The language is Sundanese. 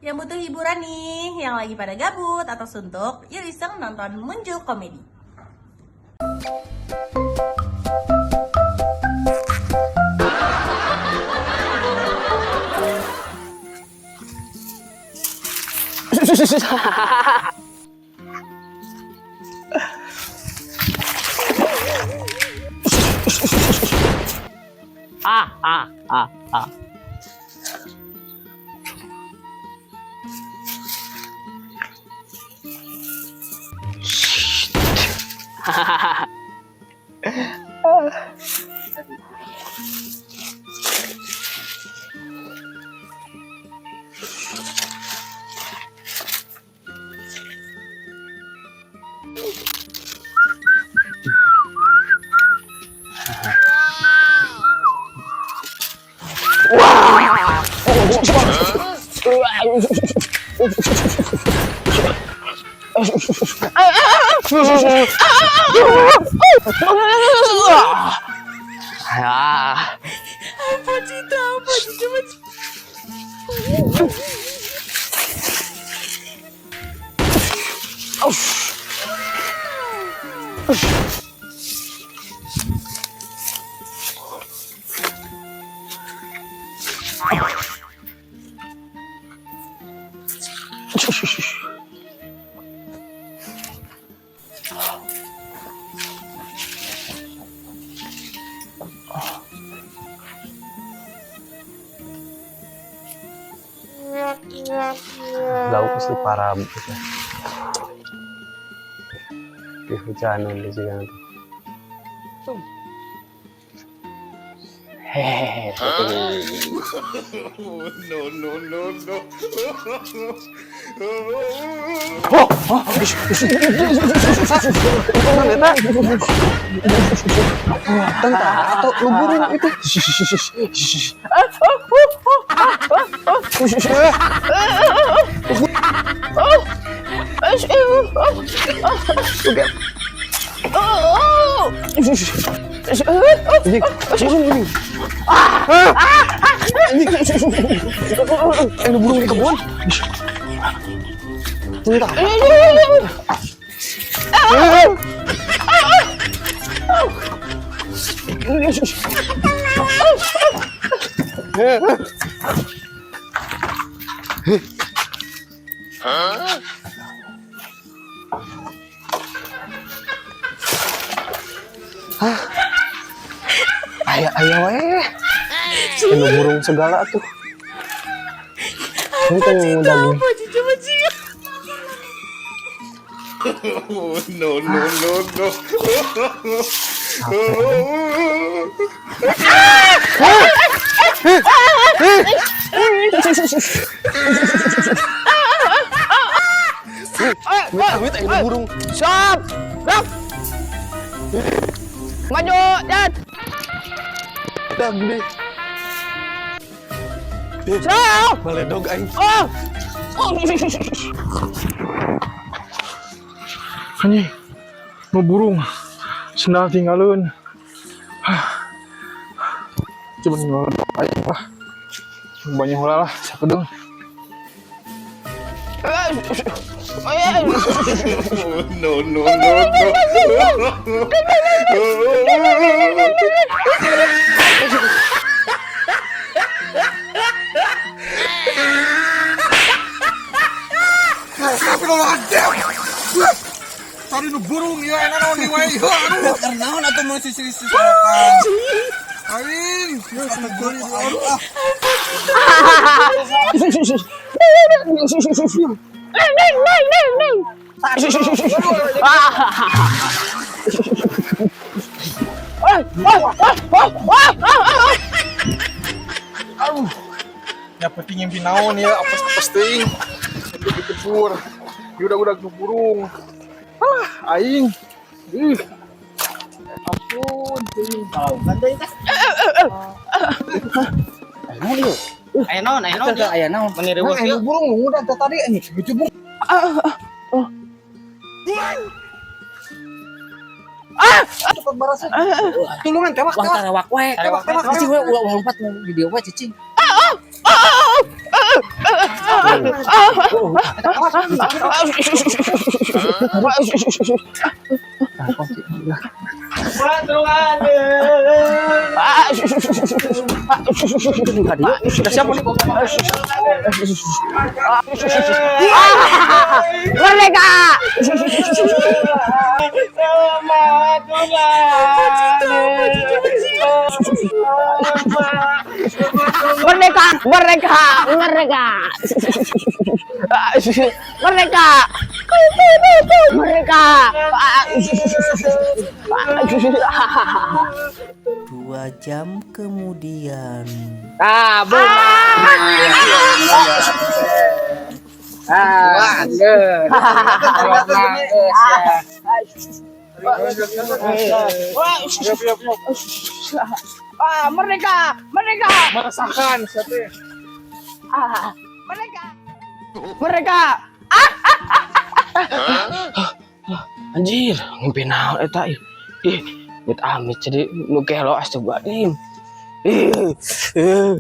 Yang butuh hiburan nih, yang lagi pada gabut atau suntuk, yuk iseng nonton Muncul Komedi. Ah, ah, ah, ah. Ah. Lauk mesti parah gitu. Di hujanan di sini. Hehehe. No, no, no, no. Tentara atau lu burung itu? Anjing, burung ini. Anjing. Lu burung di kebun. Tentara. Ayah, ayah, weh. Ini burung segala tuh. Ini kan yang daging. No, no, no, no. Wait, wait, ini burung. Stop! Stop! Maju, Jat! Dah gede. Stop! Baledog aing. Oh! Anjing, mau burung, sendal tinggalin. Coba tinggal aja lah. Banyak hula lah, siapa dong? No, no, no, no. Tadi nu burung ya enak naon wae. Aduh, naon atuh mun sisi-sisi sarapan. Aing, ya geulis ah. Ya penting mimpi naon ya, apa teuing. Itu dikepur. Ya udah ke burung. Alah, aing. Ih. Ampun, teuing. Aya naon, aya naon, aya naon. Meni riweuh Nah, anu burung nu udah tadi anjing gitu burung. Ah! Cepat barasa. Tulungan tewak Wah, tewak. tarawak wae. Tewak tewak. Cicing we ulah ulah lompat di dieu we cicing. Sudah siap nih. Merdeka! Merdeka! Merdeka! Merdeka! Merdeka! Merdeka! 2 jam kemudian. Ah, boom. Ah, geus. Ah, merdeka! Merdeka! Merasakan siapa? Ah, merdeka! Merdeka! Anjir, ngimpi naon eta ih. Ih, amit amit jadi nu gelo, astagfirullahaladzim. Ih, ih.